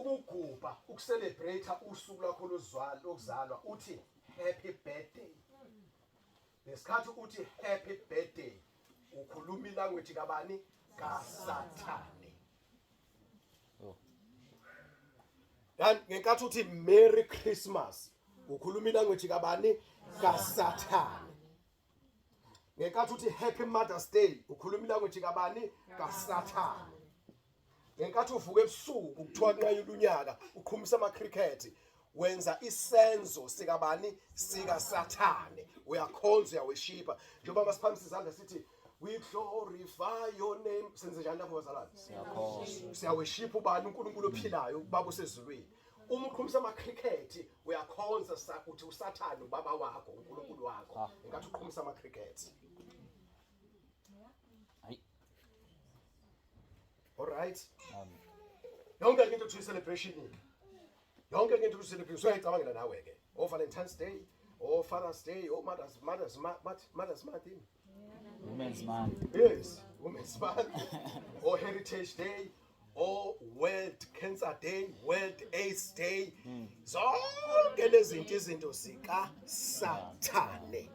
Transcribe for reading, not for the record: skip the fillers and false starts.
Ukugubha, ukucelebrate usuku lwakho lozwalo lokuzalwa, uthi happy birthday. Ngesikhathi uthi happy birthday, ukhuluma ilanguage kabani? KaSathane. Oh. Kanti ngenkathi uthi Merry Christmas, ukhuluma ilanguage kabani? KaSathane. Ngenkathi uthi Happy Mother's Day, ukhuluma ilanguage kabani? KaSathane. Ngenkathi uvuka ebusuku kuthiwa kunqanyula unyaka, uqhumisa ama cricket, wenza isenzo sikabani? SikaSathane. Uyakhonza, uyaweshipa. Njengoba masiphakamisa izandla sithi we glorify your name, senze njani lapho bazalwane? Siyakhonza. Siyaweshipa ubani? UNkulunkulu ophilayo, ubaba osezulwini. Uma uqhumisa ama cricket, uyakhonza uthi uSathane ubaba wakho, uNkulunkulu wakho. Ah. Ngenkathi uqhumisa ama cricket. Hayi. All right. Amen. Yonke into kuthiwa celebration. Yonke into kuthiwa celebration uyayicabangela nawe ke. O Valentine's Day, o Father's Day, o Mother's Month. Women's Month. Yes, Women's Month, or Heritage Day, or World Cancer Day, World AIDS Day. Zonke lezi zinto, izinto zika Sathane.